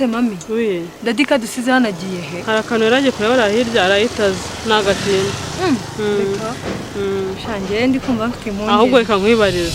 Se mami, daddy kadusize hano agiye he? Hari akantu yari agiye kureba hariya hirya, arahitaza nagatinda. Reka shangiye, ndi kumva mfite impungenge. Ahubwo reka nkwibarize.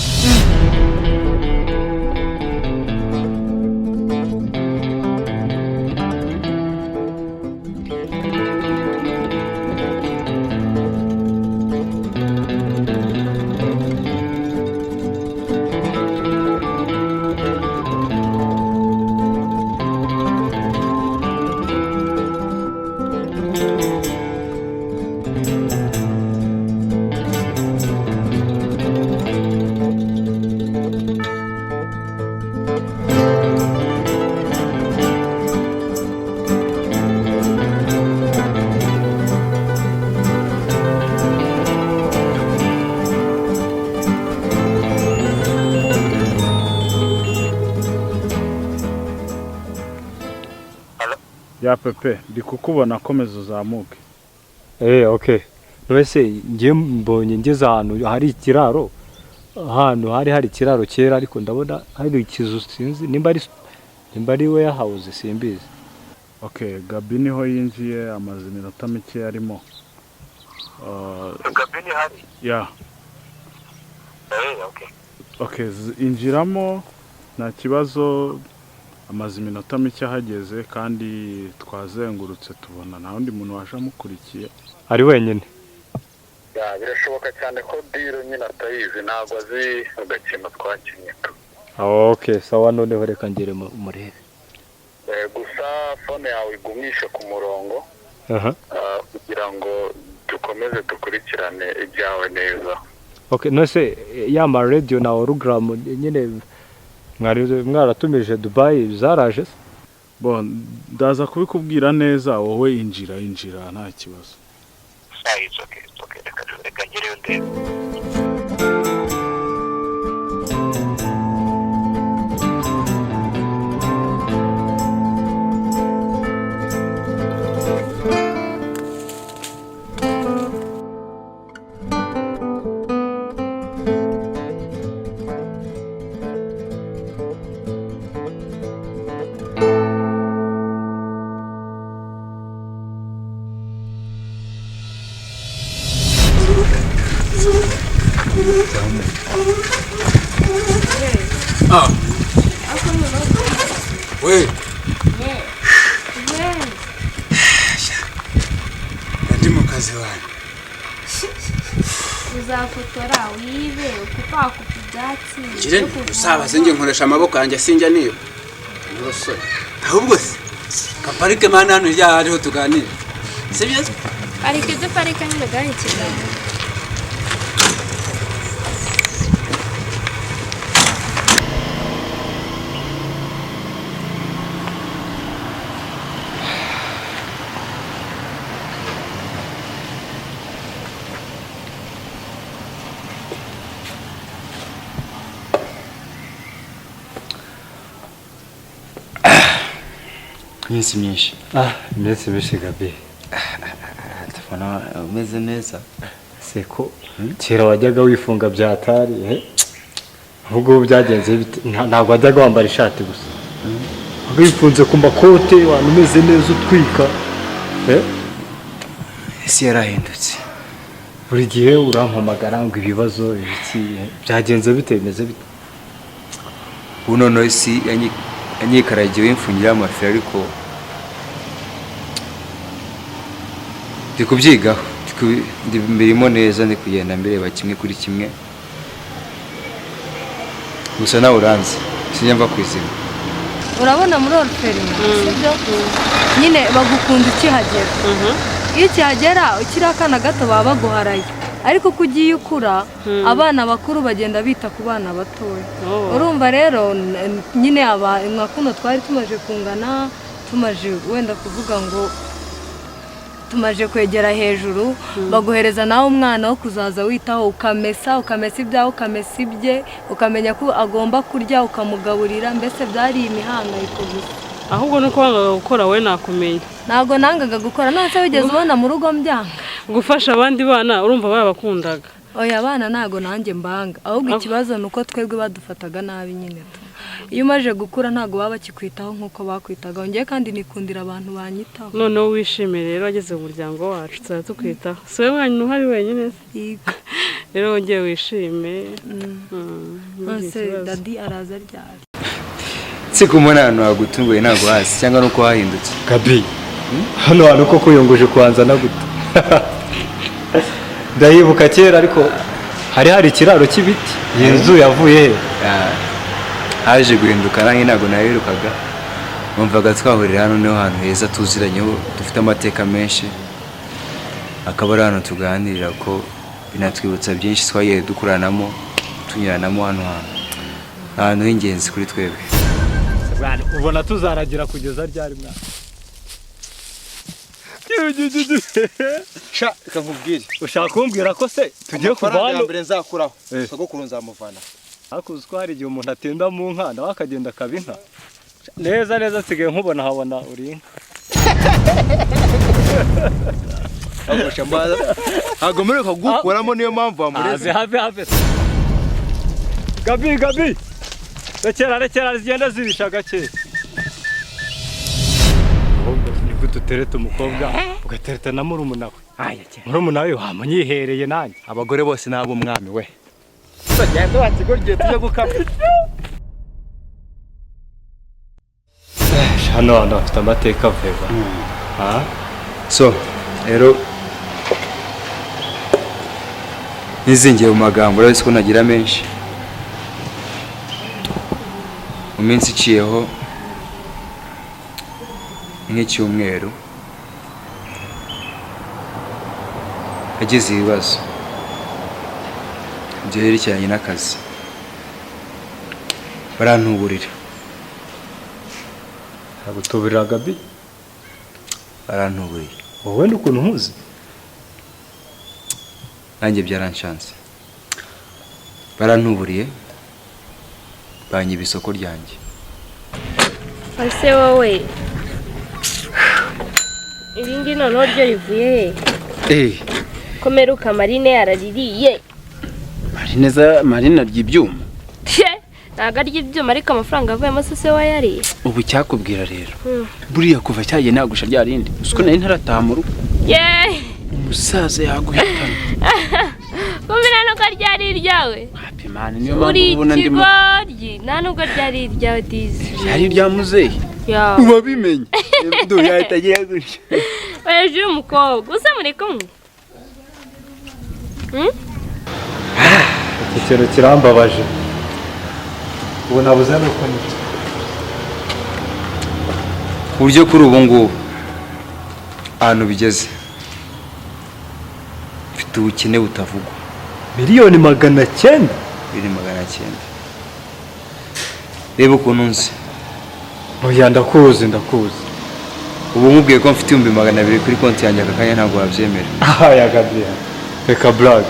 Ya pepe, ndi kukubona, komeza uzamuke. Okay, none se njye mbonye ngeze ahantu hari ikiraro, ahantu hari hari ikiraro kera, ariko ndabona hari ikizu, sinzi nimba ari warehouse, simbizi. Okay, Gabi niho yinjiye, amaze iminota mike arimo. Gabi ni hari? Ya. Okay. Okay, injiramo nta kibazo, amaze iminota mike ahageze kandi twazengurutse tubona nta wundi muntu waje amukurikiye. Ari wenyine? Ya, birashoboka cyane ko deal nyine atayizi, ntabwo azi agakino twakinnye. Okay, sawa, noneho reka ngere murebe. Gusa phone yawe igumishe ku murongo Aha. kugira ngo dukomeze dukurikirane ibyawe neza. Okay, none se ya ma radio na hologram nyine mwari mwaratumije Dubai zaraje se? Bon, ndaza kubikubwira neza, wowe injira, injira nta kibazo. Ah, it's okay, it's okay. Reka ngereyo ndebe. Ah. We. Ndi mu kazi wanjye. Uzafotora, wibe, ukupakupa ibyatsi. Ngire usaba sinjye nkoresha amaboko yanjye, sinjya niba. N'abasore. Ahubwo se kaparike mana hano rya hariho tuganira. Sibyo? Parike ibyo parike nyine gahari ikiganiro. Iminsi myinshi. Ah, iminsi myinshi, Gabi. Telefone umeze neza. Seko kera wajyaga wifunga byatari, eh? Ahubwo ubu byagenze bite? Ntabwo wajyaga wambara ishati gusa, wifunze ku makote, wantu umeze neza utwika, eh? Isi yarahindutse. Buri gihe urampamagara ngo ibibazo ibiki, eh? Byagenze bite, bimeze bite? Ubu noneho isi yanyikaragiwe imfungira amafi, ariko ndi kubyigaho, ndi mbirimo neza, ndi kugenda mbireba kimwe kuri kimwe. Gusa nawe uranzi, sinjya mva ku izima. Urabona muri orphelinat, sibyo nyine, bagukunda ukihagera. Iyo ukihagera ukiri akana gato baba baguharaye, ariko uko ugiye ukura abana bakuru bagenda bita ku bana batoya. Urumva rero nyine aba nka kuno twari tumaze kungana, tumaze wenda kuvuga ngo tumaze kwegera hejuru, baguhereza nawe umwana wo kuzaza witaho, ukamesa, ukamesa ibyawe, ukamesa ibye, ukamenya ko agomba kurya, ukamugaburira. Mbese byari imihangayiko gusa. Ahubwo nuko wangaga gukora, we nakumenya. Ntabwo nangaga gukora. None se wigeze ubona mu rugo mbyanga? Gufasha abandi bana, urumva barabakundaga. Oya, abana ntabwo nanjye mbanga, ahubwo ikibazo ni uko twebwe badufataga nabi nyine tu. Iyo umaze gukura ntabwo baba bakikwitaho nk'uko bakwitagaho. Ngewe kandi nikundira abantu banyitaho. Noneho wishime rero, wageze mu muryango wacu, tuzajya tukwitaho. Si wowe wenyine uhari wenyine se? Yego. Rero wongeye wishime. Ntugire Nonse ikibazo. Daddy araza ryari? Si kumubona ahantu hagutunguye ntabwo hasi cyangwa nuko hahindutse. Gabi, hano hantu koko uyunguje kubanza na gute? Ndayibuka kera, ariko hari ikiraro cy'ibiti. Iyi nzu yavuye he? Ah, haje guhinduka, nanjye ntabwo naherukaga. Numvaga twahurira hano, niho hantu heza tuziranyeho, dufite amateka menshi, akaba ari ahantu tuganirira, ko binatwibutsa byinshi twagiye dukuranamo, tunyuranamo. Hano hantu ni ahantu h'ingenzi kuri twebwe. Bwana, ubona tuzaragira kugeza ryari, mwana? Sha, reka nkubwire. Ushaka kumbwira ko se tugiye kuva Amafaranga ya hano? mbere nzakuraho, sogokuru nzamuvana. Ariko uzi ko hari igihe umuntu atinda mu nka, nawe akagenda akaba inka neza neza. Nsigaye nkubona, habona uri inka. Ntabwo mperuka kugukuramo, niyo mpamvu wamureze. Have, have, have. Gabi, Gabi, rekera, rekera, zigenda zibisha gake. Ahubwo ni gute utereta umukobwa, ugatereta na murumuna we? Murumuna we wamunyihereye nanjye. Abagore bose ni ab'umwami we. Tugenda wa kigo gihe tujya gukama. Hano hantu hafite amateka veva. So rero, ntizingiye mu magambo, urabizi ko nagira menshi. Mu minsi iciyeho nk'icyumweru, yagize ibibazo byerekeranye n'akazi, barantuburira. Agutuburira, Gabi? Barantuburiye. Wowe n'ukuntu nkuzi. Nanjye byaranshanze. Barantuburiye, banyiba isoko ryanjye. Ese wowe, iri ngiyi noneho ryo rivuye he? Komeruka Marine yaraririye. Marine za Marine arya ibyuma. Ntabwo arya ibyuma, ariko amafaranga avuyemo se se wayariye? Ubu cyakubwira rero, buriya kuva cyagiye nagusha rya rindi, uzi ko nari ntarataha mu rugo, Yeee! umusaza yaguhitana. Kumbe nta nubwo ryari iryawe. Happy man, niyo mpamvu Uri ubona ndimo. ikigoryi, nta nubwo ryari iryawe dizi. Ryari irya muzehe. Ya. Wabimenye du yahita agira gutya. Hejuru y'umukobwa usa muri kumwe. Iki kintu kirambabaje, ubu nabuze nuko nica. Ku buryo kuri ubu ngubu ahantu bigeze, mfite ubukene butavugwa. 900,000,000? 900,000,000. Reba ukuntu nzi. Oya, ndakuzi, ndakuzi. Ubu nkubwiye ko mfite 200,000 kuri konti yanjye aka kanya, ntabwo wabyemera. Aha ya Gabriel, reka blague.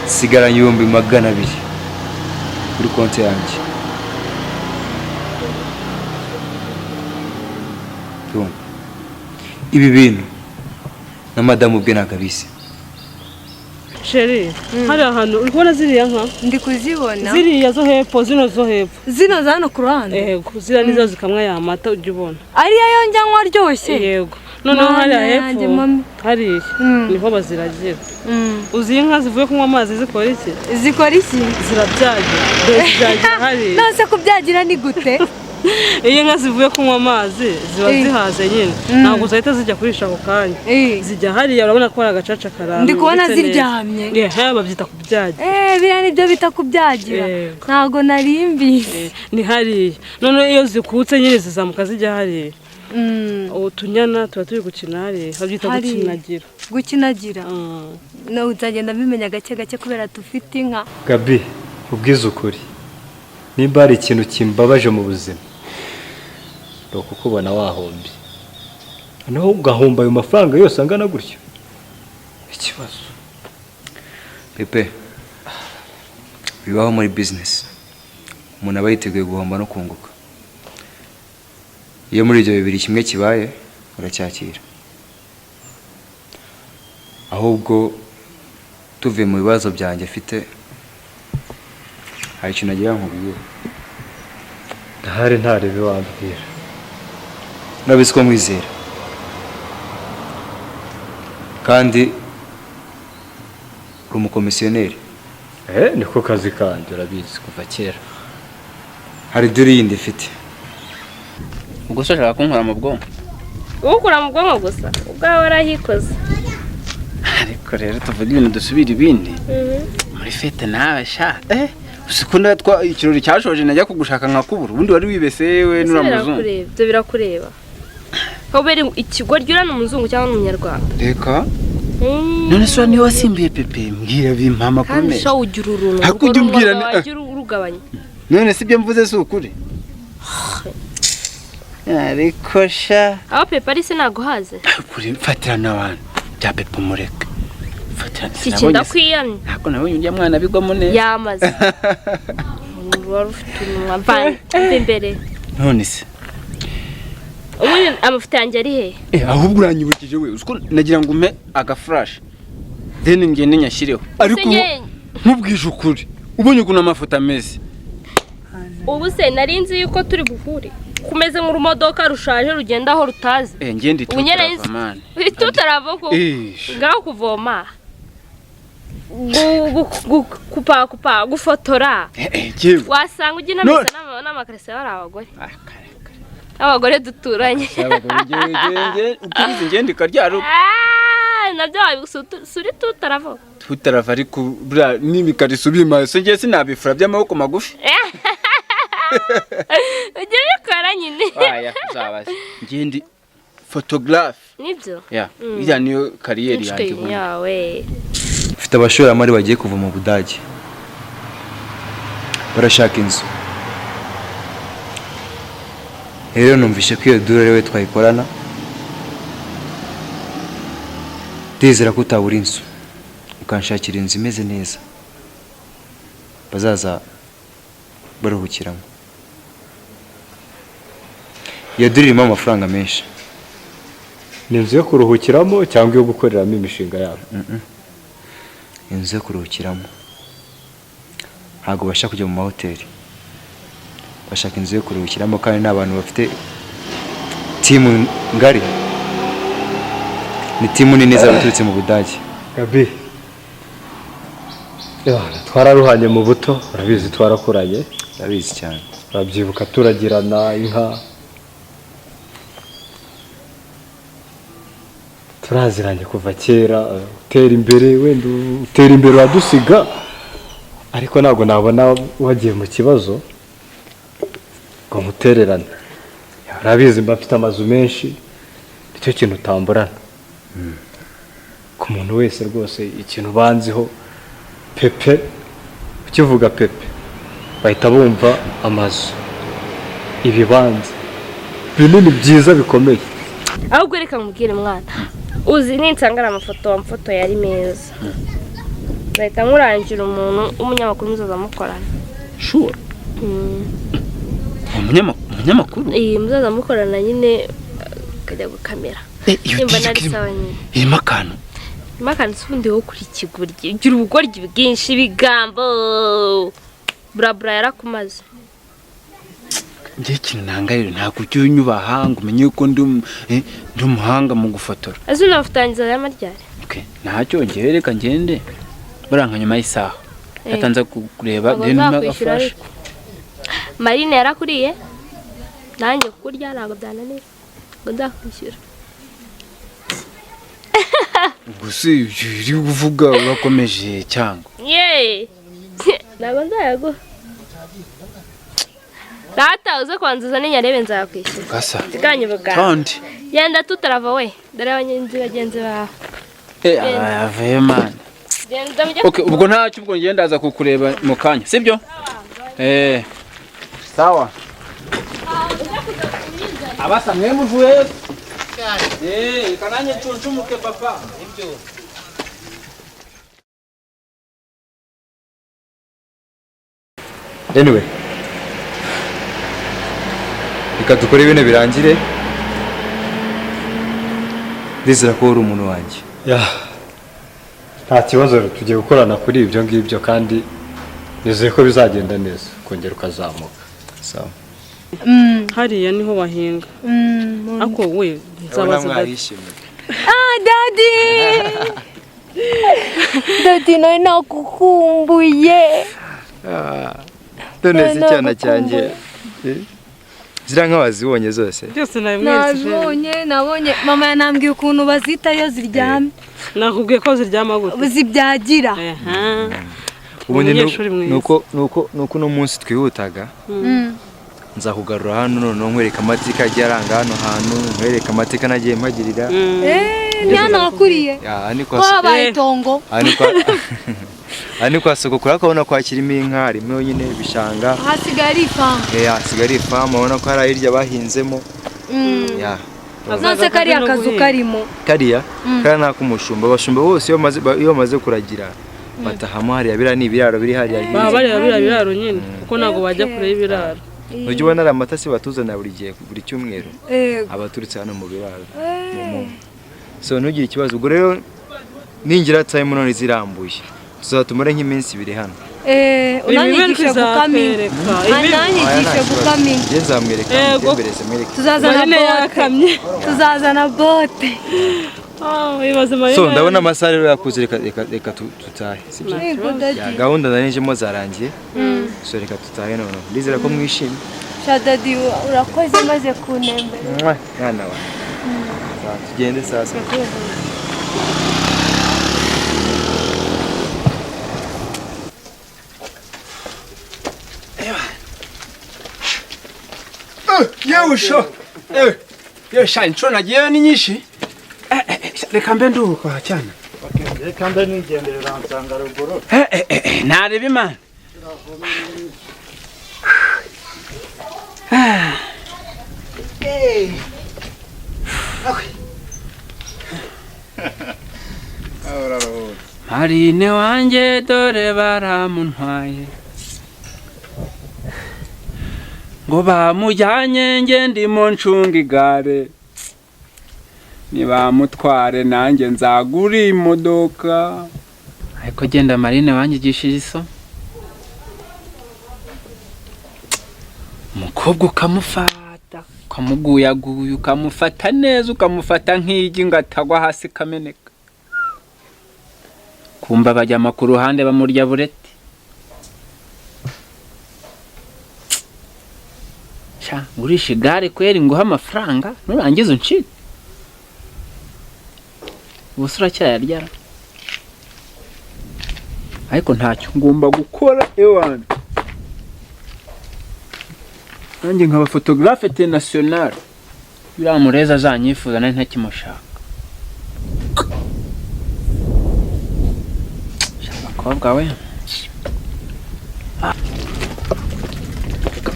Sigaranye 200,000 kuri konti yanjye. Ndumva. Ibi bintu na madamu ubwe ntabwo abizi. Chérie, hari ahantu uri kubona ziriya nka? Ndi kuzibona. Ziriya zo hepfo, zino zo hepfo. Zino za hano ku ruhande? Yego, ziriya nizo zikamwa ya mata ujya ubona. Ariyo yongera anywa aryoshye? Yego. Noneho Mana hariya yanjye, hepfo, mami. hariya niho baziragira. Uzi inka zivuye kunywa amazi zikora iki? Zikora iki? Zirabyagira. Dore zibyagira hariya. Nonse kubyagira ni gute? Iyo inka zivuye kunywa amazi ziba zihaze nyine, ntabwo zahita zijya kurisha ako kanya. Zijya hariya, urabona ko hari agacaca karambye. Ndi kubona ndetse neza. ziryamye. Yeah, babyita kubyagira. Biriya nibyo bita kubyagira. Yego. Ntabwo nari mbizi. Ni hariya. Noneho iyo zikutse nyine zizamuka zijya hariya. Utunyana tuba turi gukina hariya, babyita Hariya. gukinagira. Gukinagira. No nzagenda mbimenya gake gake kubera dufite inka. Gabi, ubwize ukuri, nimba hari ikintu kimbabaje mu buzima ni ukukubona wahombye, noneho ugahomba ayo mafaranga yose angana gutyo. Ikibazo. Pepe, bibaho muri business, umuntu aba yiteguye guhomba no kunguka. Iyo muri ibyo bibiri kimwe kibaye, uracyakira. Ahubwo tuvuye mu bibazo byanjye mfite, hari ikintu nagira nkubwire. Ndahari, ntarebe wambwira. Urabizi ko nkwizera kandi uri umukomisiyoneri. Niko kazi kanjye, urabizi kuva kera. Hari deal yindi mfite. Ubwo se ushaka kunkura mu bwonko? Ugukura mu bwonko gusa, ubwawe warahikoze. Ariko rero tuvuge ibintu dusubira ibindi muri fête nawe sha. Uzi ko natwa ikirori cyashoje najya kugushaka nkakubura, ubundi wari wibese we Ese nura muzungu. Birakureba, ibyo birakureba. Aho beri ikigoryi, uriya ni umuzungu cyangwa ni umunyarwanda? Reka. None se niwe wasimbuye Pepe? Mbwira, bimpa amakuru Kandi meza. sha, ugira uruntu. Ariko ujya umbwira Wajya urugabanya. None si ibyo mvuze si ukuri? Ariko sha, Aho Pepe ari se ntago haze. Kuri fatira n'abantu bya Pepe umureke, fatira. Kiki, ndakwiyamye. Ntabwo nabonye uriya mwana bigwamo neza. Yamaze wari ufite umunwa mvana mva imbere. None se Ubundi amafoto yanjye ari he? Ahubwo uranyibukije we, uzi ko nagira ngo umpe agaflash then ngende nyashyireho, ariko Se nkubwije ukuri, ubonye ukuntu amafoto ameze. Ubu se nari nzi yuko turi buhure kumeze nk'urumodoka rushaje rugenda aho rutazi. Ngende. Ubu nyene Tutarava man. Tutarava ko ngaho kuvoma, kupa kupa, gufotora. Yewe. Wasanga ujya None- unamesa n'amakariso bari abagore, abagore duturanye. Ukurizi ngende ikaryaro. Ah, nabyo wabisuri tutarava. Tutarava, ariko buriya n'imikariso ubimaye so ngiye sinabifura by'amaboko magufi. Ujya ubikora nyine. Aya uzabaze, ngende photographe. Nibyo. Ya, iriya niyo carrière Inshuti yanjye ubundi. yawe. Mfite abashoramari bagiye kuva mu Budage, barashaka inzu. Rero numvishe ko iyo deal ari we twayikorana. Ndizera ko utabura inzu, ukanshakira inzu imeze neza bazaza baruhukiramo. Iyo deal irimo amafaranga menshi. Ni inzu yo kuruhukiramo cyangwa iyo gukoreramo imishinga yabo? Inzu yo kuruhukiramo. Ntabwo bashaka kujya mu mahoteli, bashaka inzu yo kuruhukiramo, kandi ni abantu bafite team ngari, ni team nini baturutse mu Budage. Gabi, twararuhanye mu buto, urabizi, twarakuranye. Urabizi cyane. Urabyibuka turagirana inka, turaziranye kuva kera. Utera imbere, wenda utera imbere uradusiga, ariko ntabwo nabona wagiye mu kibazo ngo nkutererane. Urabizi mba mfite amazu menshi, nicyo kintu utamburana ku muntu wese rwose. Ikintu banziho Pepe, ukivuga Pepe bahita bumva amazu, ibibanza binini byiza bikomeye. Ahubwo reka nkubwire mwana, uzi ninsanga ari amafoto wamfotoye ari meza, nzahita nkurangira umuntu w'umunyamakuru muzaza mukorana. Sure? Umunyamakuru? Iyi muzaza mukorana nyine, akajya gukamera. Iyo Nimba deal nari sawa nyine. Irimo akantu. Nyuma akantu se ubundi wowe kuri ikigoryi, ugira ubugoryi bwinshi, ibigambo burabura yarakumaze. Njye ikintu nanga rero, ntabwo ujya unyubaha ngo umenye ko ndi umuhanga mu gufotora. Ese undi amafoto yanjye y'amaryari? Okay, ntacyo, ngewe reka ngende buriya nka nyuma y'isaha yatanze kureba. Ntabwo Then umpe nzakwishyura. agaflash. Ariko Marine yarakuriye, nanjye kukurya ntabwo byananira ngo nzakwishyura. Gusa ibyo uri kuvuga urakomeje cyangwa? Yeee, ntabwo nzayaguha rata, uze kubanza uzane nyarebe, nzakwishyura. Gasa. Nziganye ubuganga. Tonde. Genda tutarava we, dore abanyenzi bagenzi bawe. Avuye man. Genda mujye. Okay, ubwo ntacyo, ubwo ngenda ndaza kukureba mu kanya, sibyo? Sawa, abasa mwe muvuyeyo. Kananye ncuncumuke papa ibyo. Anyway, reka dukore bino birangire. Ndizera ko uri umuntu wanjye. Ya, nta kibazo, tugiye gukorana kuri ibyo ngibyo kandi nizeye ko bizagenda neza, kongera ukazamuka. Sawa. Hariya niho bahinga. Ako we nzabaza daddy. Ah, daddy! Daddy, nari nakukumbuye. None se cyana cyanjye, ziriya nka wazibonye zose? Byose nabimweretse. Nabonye, nabonye mama yanambwiye ukuntu bazita iyo ziryamye. Nakubwiye ko ziryama gute? Zibyagira. Ubundi Umunyeshuri mwiza. nuko uno munsi twihutaga, nzakugarura hano noneho nkwereka amateka agiye aranga hano hantu, nkwereka amateka nagiye mpagirira. Eh, ni hano wakuriye? Ya, aha ni kwa Ko habaye itongo. Aha ni kwa sogokuru, ariko urabona ko hakirimo inka, harimo nyine ibishanga. Hasigaye ari ifamu. Eh, hasigaye ari ifamu, urabona ko hari hirya bahinzemo. Ya. Nonse kariya kazu karimo? Kariya kariya ni ak'umushumba. Abashumba bose iyo bamaze kuragira batahamo hariya, biriya ni ibiraro biri hariya hirya. Baba bareba biriya biraro nyine, kuko ntabwo bajya kure y'ibiraro. Ujya ubona ari amata se batuzanira buri gihe, buri cyumweru, Yego. abaturutse hano mu biraro. So ntugire ikibazo. Ubwo rero ningira time none zirambuye, tuzatumare nk'iminsi 2 hano. Eh, unanyigishe gukama inka. Unanyigishe gukama inka. Njye nzamwereka, Yego. mutembereze mwereke. Tuzazana Marine bote. yakamye. Tuzazana bote. Ibaze Marine. So ndabona amasaha rero yakuze, reka reka reka tutahe, sibyo? Yego, daddy. Ya, gahunda narinjemo zarangiye. So reka tutahe noneho. Ndizera ko mwishimye. Sha daddy, urakoze maze kuntembera. Mwa, mwana wa. Sawa, tugende sasa. Yewe sho, yewe yewe sha, inshuro nagiyeyo ni nyinshi. Reka mbe nduhuka cyane. Reka mbe nigendera, nsanga ruguru. Ntareba Imana. Marine wanjye dore baramuntwaye, ngo bamujyanye nge ndimo ncunga igare, nibamutware nanjye nzagura imodoka. Ariko genda Marine wanyigishije isomo, umukobwa ukamufata ukamuguyaguya, ukamufata neza, ukamufata nk'igi ngo atagwa hasi kameneka, kumva bajyama ku ruhande bamurya bureti. Sha, ngurisha igare kweri nguhe amafaranga nurangiza uncike. Ubu se uracyayarya? Ariko ntacyo ngomba gukora ewana, nanjye nkaba photographe international. Biriya mureza azanyifuza nari ntakimushaka. Sha, abakobwa we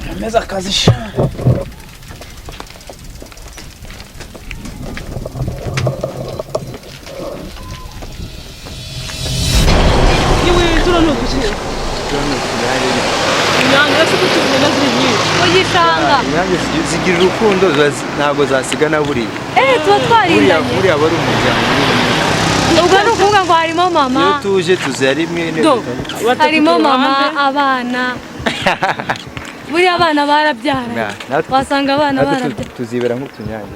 kameze akazi sha. Yewe, turiya ni uduki? Inyange se ko tubona ziri nyinshi? Mu gishanga. Inyange zigira urukundo, ntabwo zasigana buriya. Eh, tuba twarindanye. Buriya aba ari umuryango munini. Ubwo ni ukuvuga ngo harimo mama. Iyo tuje tuzi ari rimwe Do, batatu Harimo ku mama, ruhande. abana. Buriya abana barabyara. Wasanga abana natwe barabyara. tuzibera nk'utunyange.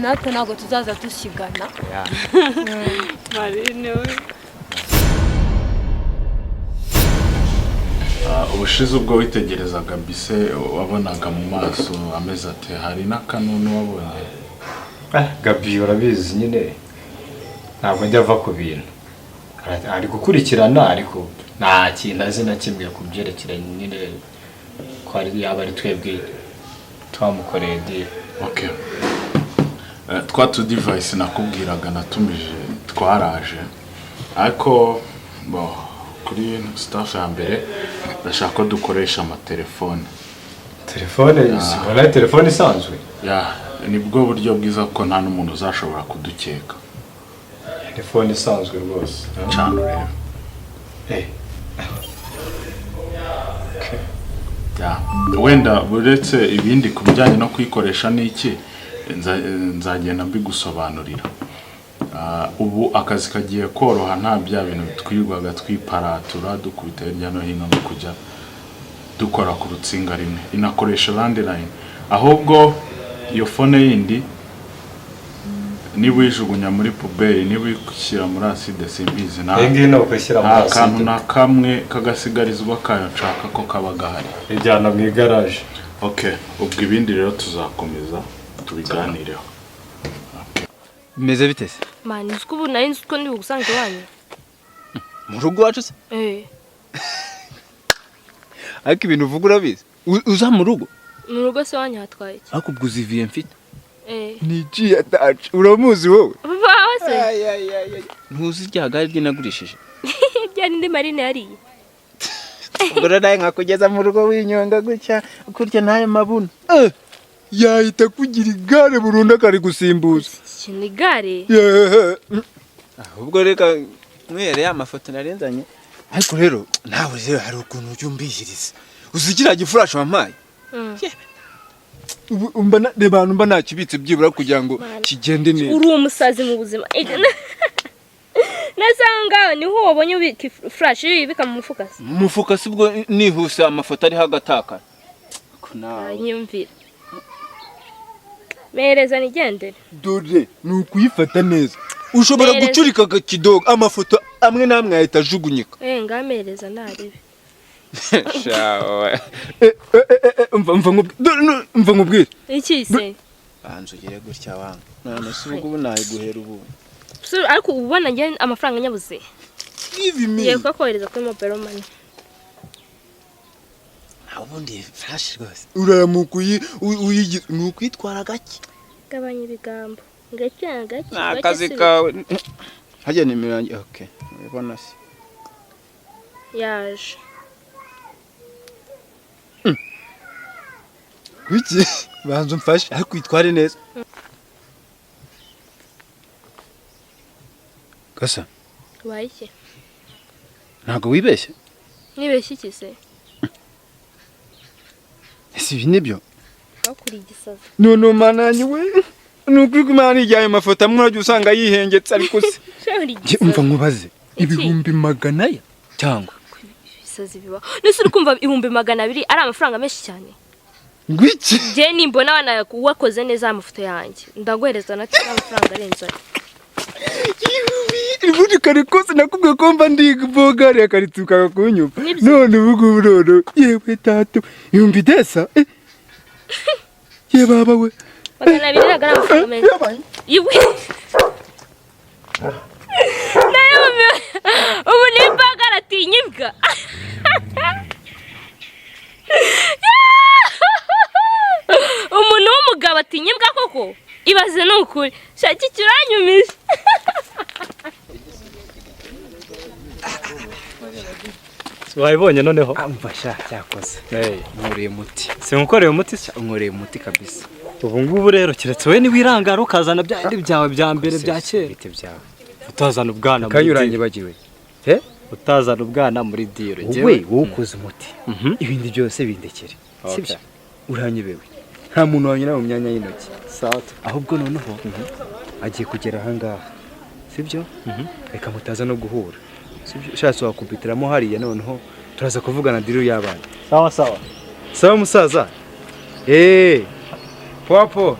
Natwe ntabwo tuzaza dusigana. Ya. Marine we. Ubushize ubwo witegerezaga bise, wabonaga mu maso ameze ate? Hari n'akanunu wabonye? Gabi urabizi nyine ntabwo njya ava ku bintu, ari gukurikirana ariko nta kintu azi na kimwe ku byerekeranye nyine ko ari yaba ari twebwe twamukoreye deal. Okay. Twa tu device nakubwiraga natumije twaraje, ariko bo kuri staff ya mbere ndashaka ko dukoresha amatelefone. Telefone ubona telefone isanzwe? Ya, nibwo buryo bwiza ko nta n'umuntu uzashobora kudukeka. Telefone isanzwe rwose. Cana urebe. Ya, wenda uretse ibindi ku bijyanye no kuyikoresha n'iki, nzagenda mbigusobanurira. Ubu akazi kagiye koroha, nta bya bintu twirirwaga twiparatura dukubita hirya no hino no kujya dukora ku rutsinga rimwe. Inakoresha landline. Ahubwo iyo phone yindi niba uyijugunya muri poubelle, niba uyishyira muri acide, simbizi. Nta Iyi ngiyi ni ukuyishyira muri nta acide. kantu na kamwe k'agasigarizwa kayo nshaka ko kaba gahari. Ijyana mu igaraje. Okay, ubwo ibindi rero tuzakomeza tubiganireho. Bimeze bite se? Man, uzi ko ubu nari nzi ko ndi bugusange iwanyu. Mu rugo iwacu se? Eh. Ariko ibintu uvuga urabizi? Uza mu rugo? Mu rugo se wanyu hatwaye iki? Ariko ubwo uziviye mfite. Eh. Ni G atacu, uramuzi wowe? Papa wawe se? Ntuzi rya gare ryinagurishije? Rya nindi Marine yariye. Ubwo rero nawe nkakugeza mu rugo winyonga gutya, kurya n'ayo mabuno. Yahita kugira igare burundu akarigusimbuza. Iki ni igare? Yeee. Ahubwo reka mwere ya mafoto narenzanye. Ariko rero nawe rero hari ukuntu ujya umbihiriza. Uzi kiriya gifurashi wampaye? Ubu mba reba ahantu mba nakibitse byibura kugira ngo kigende neza. Uri umusazi mu buzima. Nasanga niho wabonye ubika flash uyibika mu mufuka se? Mu mufuka si bwo nihuse amafoto ariho agatakara. Ko nawe. Nyumvira. Mereza nigendere. Dore ni ukuyifata neza. Ushobora Mereza. gucurika akakidogo amafoto amwe n'amwe ahita ajugunyika. Ngamereza narebe. Shawe. Mva nkubwire. Iki se? Banza ugire gutya wanga. None se ubwo nayiguhera ubu. Ariko ubona nge amafaranga nyabuze. Give me. Ngiye kukohereza kuri mobile money. Ubundi flash rwose. Uramuka uyigize ni ukwitwara gake. Gabanya ibigambo. Gake gake. Akazi kawe. Hajya nimero yanjye. Okay. Urabona se. Yaje. Kuki? Banza umfashe ariko witware neza. Gasa. Ubaye iki? Ntabwo wibeshye? Nibeshye iki se? Ese ibi nibyo? Bakuriye igisazi. None mananye we. Nukuri ko Imana ijyaye amafoto amwe urajya usanga yihengetse ariko se. Umva nkubaze 200,000 cyangwa ibisazi biba. Nese uri kumva 200,000 ari amafaranga menshi cyane. Ngwiki? Je nimbona wana wakoze neza amafoto yanjye. Ndaguhereza na amafaranga arenze. Ibundi kare kose nakubwiye ko mba ndi bogari akarituka kunyumva. None ubu none yewe tatu 1000. Ye baba we. 200 nagara amafaranga menshi. Iwe. Nayo ubu ni bagara tinyibwa. Umuntu w'umugabo atinyibwa koko? Ibaze nukuri. Shaki kiranyumije. Wayibonye noneho? Amfasha cyakoze. Nkoreye umuti. Singukoreye umuti se? Nkoreye umuti kabisa. Ubu ngubu rero keretse we niwirangara ukazana bya bindi byawe bya mbere bya kera. Bite byawe. Utazana ubwana muri Kanyurangibagiwe. He? Utazana ubwana muri diro. Wowe wowe ukoze umuti. Ibindi byose bindekere. Sibyo? Uranyebewe. Nta muntu wanyura mu myanya y'intoki. Sawa. Ahubwo noneho agiye kugera aha ngaha. Sibyo? Reka mutaza no guhura. Sibyo? Ushatse wakumpitiramo hariya noneho turaza kuvugana diro y'abana. Sawa sawa. Sawa musaza. Poa poa.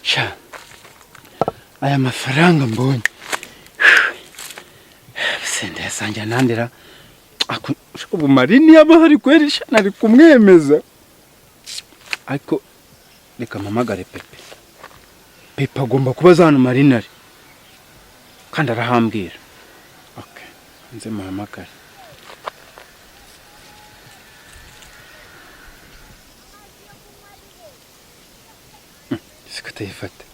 Sha. Aya mafaranga mbonye. Sende yasangira nandera. Ubu Marini yaba hari kweri sha nari kumwemeza. Ariko reka mpamagare Pepe. Pepe agomba kuba hano Marini ari. Kandi arahambwira. Okay, nze muhamagare. Siko tayifata.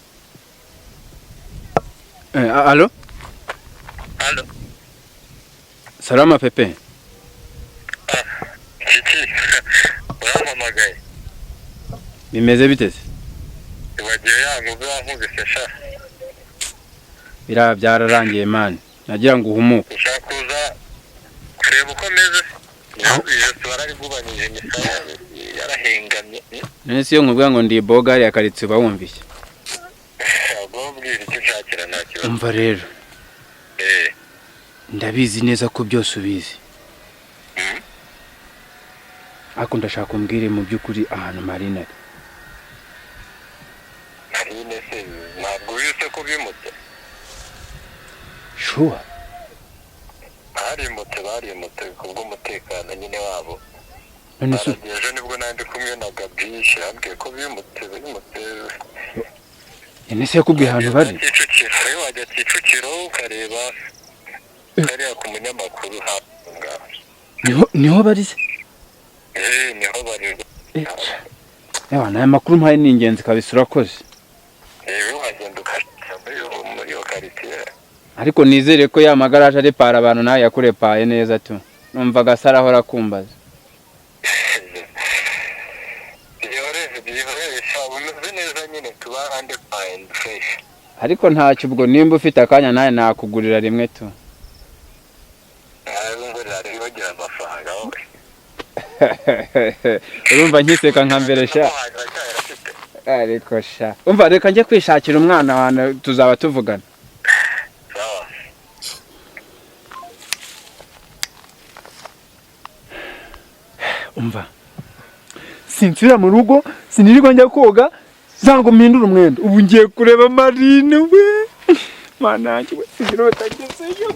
Allo? Allo. Salama Pepe. Kiki. Urampamagaye. Bimeze bite se? Ibagiwe yangu wankubise sha. Bira byararangiye man. Nagira ngo uhumuke. Ushaka kuza kureba uko meze? Ijosi wararigubanyije, imisaya yarahengamye. None se iyo nkubwira ngo ndi bogari ya karitsiye uba wumva iki? Ubwo mbwira icyo ushakira, nta kibazo. Umva rero, ndabizi neza ko byose ubizi, ariko ndashaka umbwire mu by'ukuri ahantu Marina ari. Marine se ntabwo ubizi se ko bimutse? Sure? Barimutse, barimutse kubw'umutekano nyine wabo. None se Baragiye, ejo nibwo nandi kumwe na Gabishi, yambwiye ko bimutse, bimutse. None se yakubwiye ahantu bari? Kicukiro, iyo wajya Kicukiro ukareba kariya ku munyamakuru hafi ngaho. Niho bari se? Eh, niho bari. Ewa, aya makuru mpaye ni ingenzi kabisa, urakoze. Eh, wagenda ukajya muri iyo karitsiye. Ariko nizere ko ya magaraje arepara abantu nawe yakurepaye neza tu. Numva Gasaro ahora akumbaza. Byihorere, byihorere sha, umeze neza nyine, tuba andi fine fresh. Ariko ntacyo, ubwo nimba ufite akanya nawe nakugurira rimwe tu. Nawe ngurira rimwe ugira amafaranga wowe. Urumva nkiseka nka mbere sha. Ariko sha, umva reka njye kwishakira umwana wanjye, tuzaba tuvugana. Umva, sinsubira mu rugo, sinirirwa njya koga zango mpindura umwenda, ubu ngiye kureba Marine we. Mana yanjye we, sinirota ngezeyo.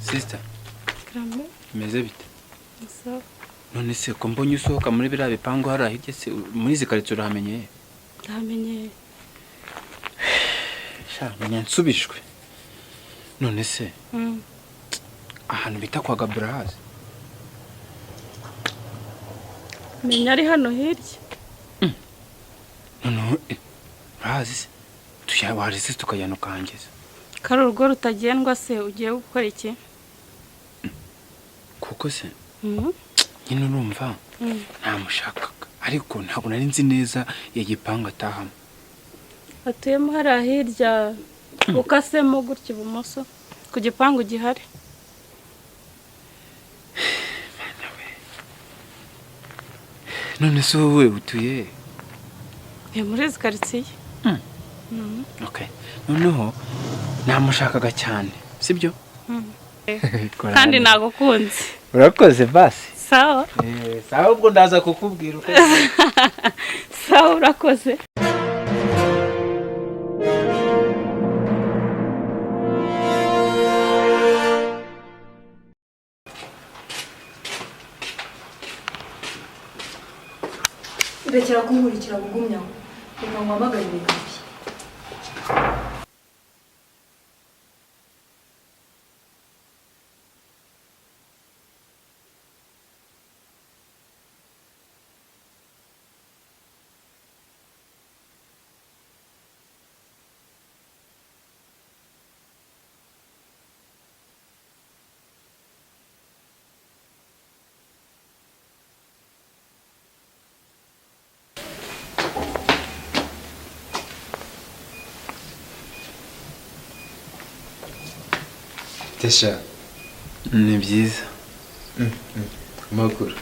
Sister, meze bite? None se ko mbonye usohoka muri biriya bipangu hariya hirya se, muri izi karitsiye urahamenyeye? Ndahamenyeye. Sha, menya nsubijwe. None se ahantu bita kwa Gaburahazi? Menya ari hano hirya. Noneho urahazi se? Warize tukajyana ukahangeza. Kari urugo rutagendwa se, ugiye gukora iki? Kuko se nyine urumva ntamushakaga, ariko ntabwo nari nzi neza igipangu atahamo. Atuyemo hariya hirya, ukasemo gutya ibumoso ku gipangu gihari. None se wowe utuye? Ni muri izi karitsiye. Okay. Noneho namushakaga cyane, sibyo? Kandi nagukunze. Urakoze basi. Sawa. Sawa, ubwo ndaza kukubwira uko. Sawa, urakoze. Rekera kunkurikira bugumyaho, reka nguhamagarire Gabi. Tesha. Ni byiza. Amakuru.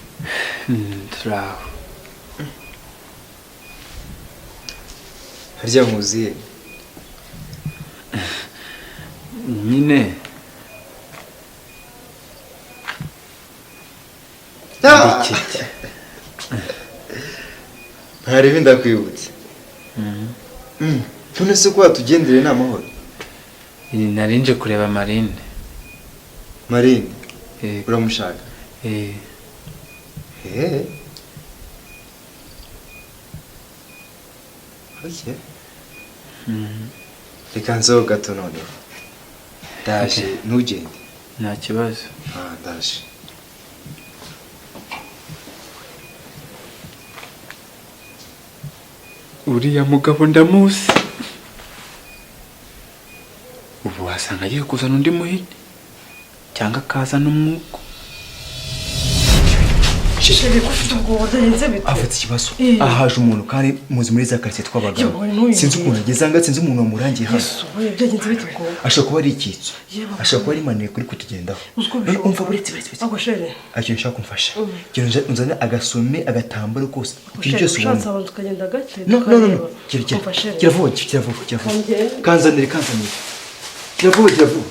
Turaho. Harya muziye. Nyine. Hari ibindi ndakwibutse. None se ko watugendere ni amahoro? Narinje kureba Marine. Marine? Uramushaka? Eh. Okay. Reka nzeho gato noneho. Ndaje ntugende. Nta kibazo. Ndaje. Uriya mugabo ndamuzi. Ubu wasanga agiye kuzana undi muhini cyangwa akazana umwuko. Afite ikibazo ahaje umuntu kandi muzi muri za quartier twabagamo. Sinzi ukuntu ageze anga, sinzi umuntu wamurangiye hano. Ashobora kuba ari icyitso, ashobora kuba ari maniye kuri kutugendaho. Umva buretse icyo nshaka kumfasha, genda unzane agasume agatambaro kose, ikintu cyose ubona. No no no, gira vuba gira vuba gira vuba, kanzanire kanzanire, gira vuba gira vuba.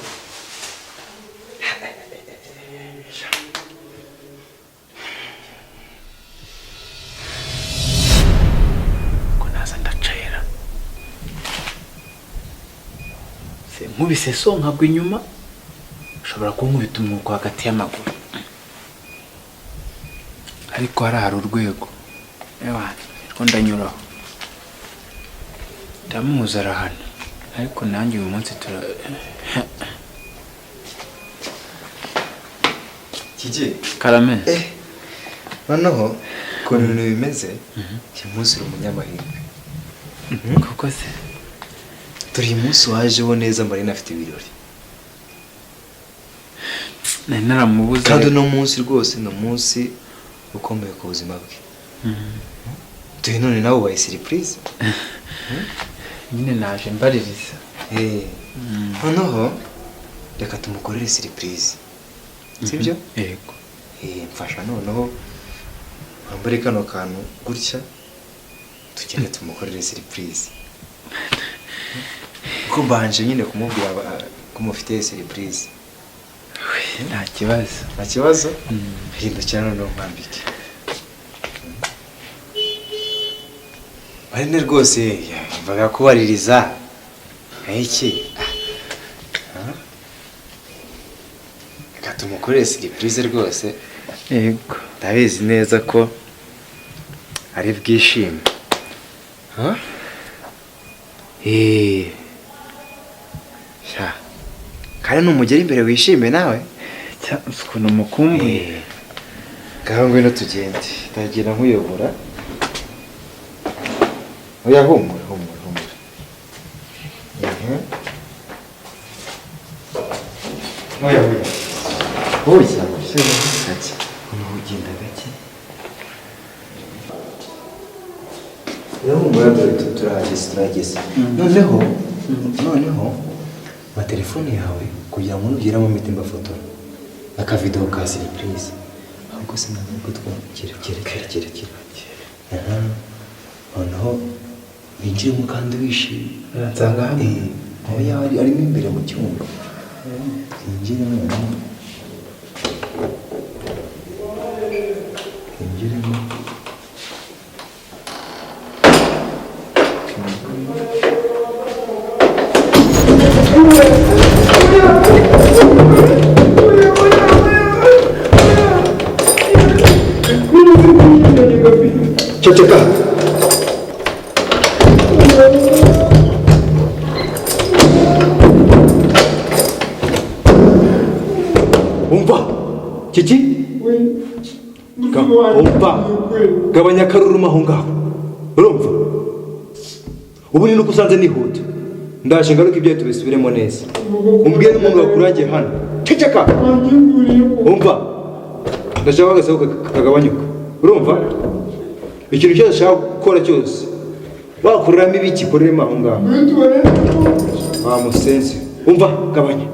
Nkubise so nkagwa inyuma, ushobora kunkubita umwuko hagati y'amaguru. Ariko hari urwego. Ewa, rwo ndanyuraho. Ndamuzi arahana. Ariko nanjye uyu munsi tura Kiki. Karame. Noneho ukuntu ibintu bimeze, uyu munsi uri umunyamahirwe. Kuko se turi umunsi wajeho neza, Marine afite ibirori. Nari naramubuze. Kandi uno munsi rwose ni umunsi ukomeye ku buzima bwe. Turi none nawe ubaye surprise. Nyine naje mbaririza. Noneho reka tumukorere surprise. Sibyo? Yego. Mfasha noneho wambare kano kantu gutya tugende tumukorere surprise. Ko mbanje nyine kumubwira ko mufite surprise. Nta kibazo. Nta kibazo? Hindukira noneho nkwambike. Marine rwose yumvaga kubaririza. Iki? Reka tumukorere surprise rwose. Yego. Ndabizi neza ko ari bwishime. Sha. Kandi numugera imbere wishime nawe. Ukuntu mukumbuye. Ngaho ngwino tugende. Ndagira nkuyobora. Oya humura humura humura. Oya oya. Oya. Gake. Ugenda gake. Humura turahageze turahageze. Noneho noneho ma telefone yawe kugira ngo nugeramo mpite mbafotora akavideo ka surprise. Ahubwo se ntabwo twakira kira kira kira kira. Noneho winjiremo kandi wishimye. Nsanga hano. Oya arimo imbere mu cyumba. Winjiremo winjiremo. Ceceka. Umva. Kiki? Umva. Gabanya akaruruma aho ngaho. Urumva? Ubu ni nuko usanze nihuta. Ndaje ngaruka ibyo tubisubiremo neza. Umbwire umuntu wakurangiye hano. Ceceka. Umva. Ndashaka agaseko kagabanyuka. Urumva? Ikintu cyose ushaka gukora cyose wakoreramo ibiki koreremo aho ngaho. Wa musenzi. Umva gabanya.